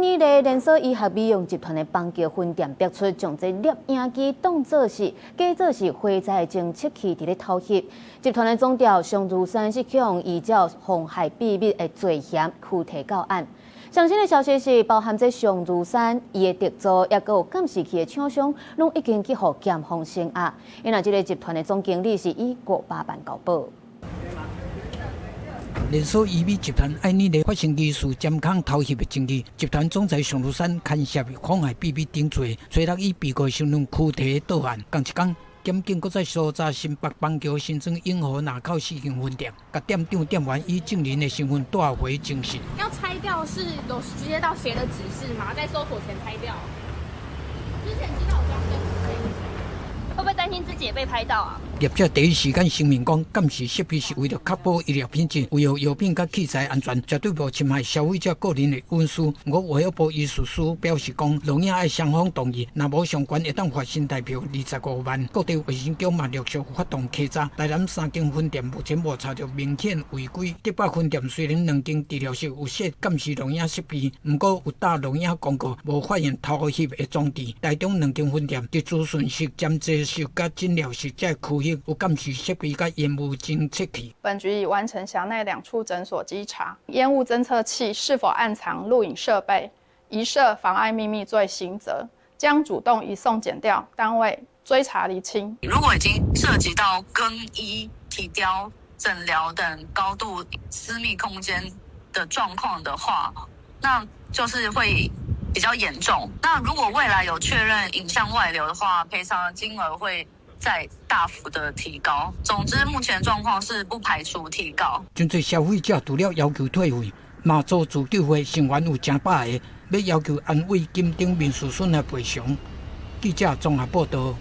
艾麗連鎖醫學美容集團的邦橋分店爆出，將這攝影機當做是假做是火災偵測器佇咧偷翕。集團的總調尚如山是予人依照妨害秘密的罪嫌拘提到案。上新的消息是，包含這尚如山伊的特助，抑閣有監視器的廠商，攏已經去予檢方聲押。因為這个集團的總經理是以500萬交保。連鎖醫美集團愛妮麗發生疑似針孔偷翕的爭議，集團總裁尚如山牽涉妨害秘密等罪，昨日以被告身份拘提到案。仝一工，檢警閣再搜查新北邦橋新莊永和若口四間分店，共店長店員以證人的身份帶回偵訊。要拆掉是有直接到誰的指示嗎？在搜索前拆掉？之前知道有裝監視器，會不會擔心自己也被拍到啊？業者第一時間聲明講，監視設備是為著確保醫療品質、維護藥品佮器材安全，絕對無侵害消費者個人的隱私。我衛福部醫事司表示講，錄影愛雙方同意，若無相關會當罰新台幣25萬。各地衛生局嘛陸續發動稽查，台南三間分店目前無查著明顯違規。竹北分店雖然兩間治療室有設監視錄影設備，毋過有貼錄影廣告，無發現偷翕的裝置。台中兩間分店佇諮詢室、檢查室佮診療室這區域有監視設備佮煙霧偵測器。本局已完成轄內兩處診所稽查，煙霧偵測器是否暗藏錄影設備，疑涉妨礙秘密罪刑責，將主動移送檢調單位追查釐清。如果已經涉及到更衣、體雕、診療等高度私密空間的狀況的話，那就是會比較嚴重。那如果未來有確認影像外流的話，賠償的金額會再大幅的提高。總之，目前狀況是不排除提告。針對消費者除了要求退費，媽祖自救會成員有成百个，欲要求安慰金等民事損害賠償。記者綜合報道。